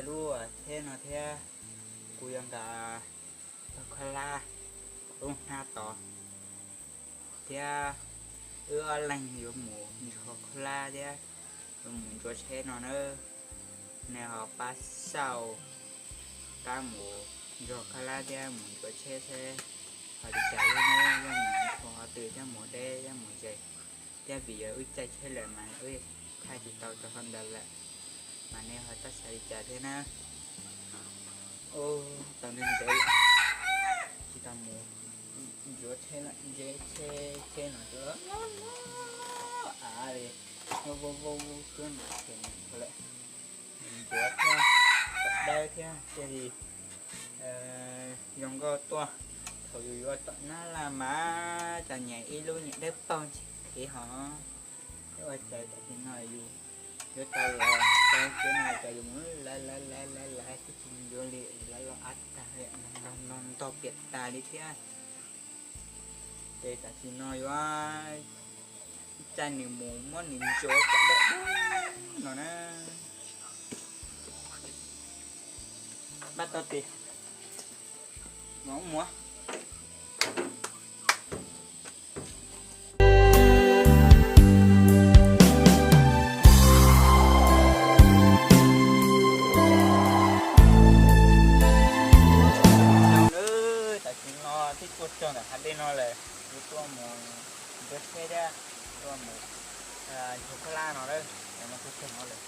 Lub tsheb no thiab, kuv yuav nqa koj hlab lub hnab tod thiab wb ob leeg yuav mus nrog koj hlab thiab yuav mus ntxuav tsheb no nawb. Nej ho pab xauj, pab mus nrog koj hlab thiab mus ntxuav tsheb seb ho li cas thiab nawb, yog mus nrog qhov twg thiab mus deb thiab mus ze, thiab vim yog wb caij tsheb lawm mas wb thaij tsis tau rau qhov ntawd lawm, mas nej ho txhob xav li cas thiab na. Ub, tau ntev ntev tsis tau mus ntxuav tsheb lawm, ntxuav tsheb, tsheb no cua av li, vau vau vau vau cuab no ces ntxuav thiab, dawb thiab, thiaj li zoo nkauj tuaj. Thaum yus yuav tom nab laj mas cas nyias ib lub nyias dawb paug ntsis heev hos. Thiab ua cas tam sim no yus yuav tau los tau cuab no ces yus mus lawv lawv lawv lawv lawv twb tsis ntxuav li, lawv los av tag li, ntog ntog ntog piam tas li thiab. Ces tam sim no yuav caij nws mus muab nws ntxuav kom dawb no na. Npaj tau tes, mam mus. Tam sim no twb tuaj txog ntawm hav dej no lawm, kuv tuaj mus ntxuav tsheb thiab tuaj mus nchuav koj hlab no lawm, no tuaj txog no lawm.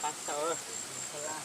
Pab tau koj hlab.